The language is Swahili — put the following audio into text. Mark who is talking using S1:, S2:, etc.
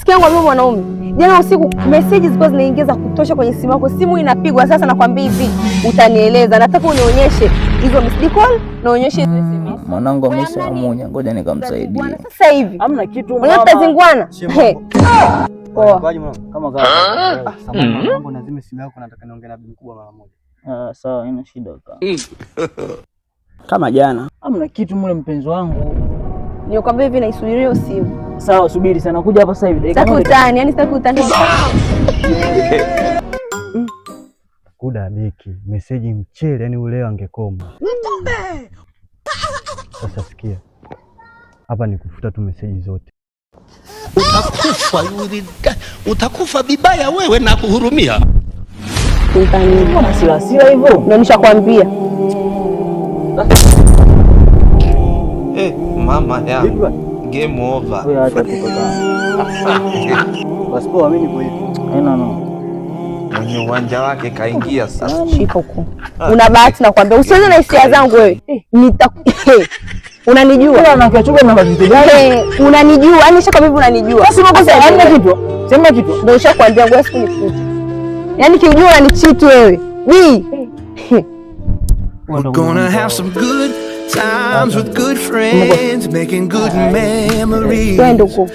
S1: Sikia ngwambie mwanaume, jana usiku message zilikuwa zinaingia za kutosha kwenye simu yako, simu inapigwa. Sasa nakwambia hivi, utanieleza. Nataka unionyeshe hizo missed call na uonyeshe hizo SMS.
S2: Mwanangu ameshamunya, ngoja nikamsaidie.
S1: Bwana, sasa hivi
S2: Hamna kitu.
S1: Unajua tutazingwana. He. Poa.
S2: Kama kawa.
S3: Samahani, naomba unazime simu yako, nataka niongee na bibi mkubwa mara moja.
S2: Ah, sawa, haina shida kaka.
S4: Kama jana.
S2: Hamna kitu mule, mpenzi wangu.
S1: Nikwambia hivi, naisubiria hiyo simu.
S2: Sawa, subiri sana, kuja hapa sasa hivi. Dakika
S1: Sitaki
S2: moja.
S1: utani, yani sitaki utani.
S3: Kuda deki meseji mchele, yani ule angekoma. Sasa sikia hapa, ni kufuta tu meseji zote.
S5: Utakufa, utakufa vibaya wewe na kuhurumia.
S1: Utani.
S2: Mbona hasira hasira hivyo?
S1: Ndio nishakwambia.
S6: Eh, mama yangu. Game over.
S2: Wewe acha tu kaka.
S3: Basi poa, mimi nipo hivi.
S2: Haina no.
S6: Mwenye uwanja wake kaingia sasa.
S1: Shika huko. Una bahati nakwambia. Usiweze na hisia zangu wewe. Nita Unanijua.
S2: Na kiachuga na vitu gani?
S1: Unanijua. Yaani nishakwambia hivi unanijua.
S2: Basi makosa hamna kitu. Sema kitu.
S1: Ndio nishakwambia ngoja siku nikute. Yaani kiujua unanicheat wewe. B.
S7: We're gonna have some good times with good friends, making good memories.
S1: Twende huko.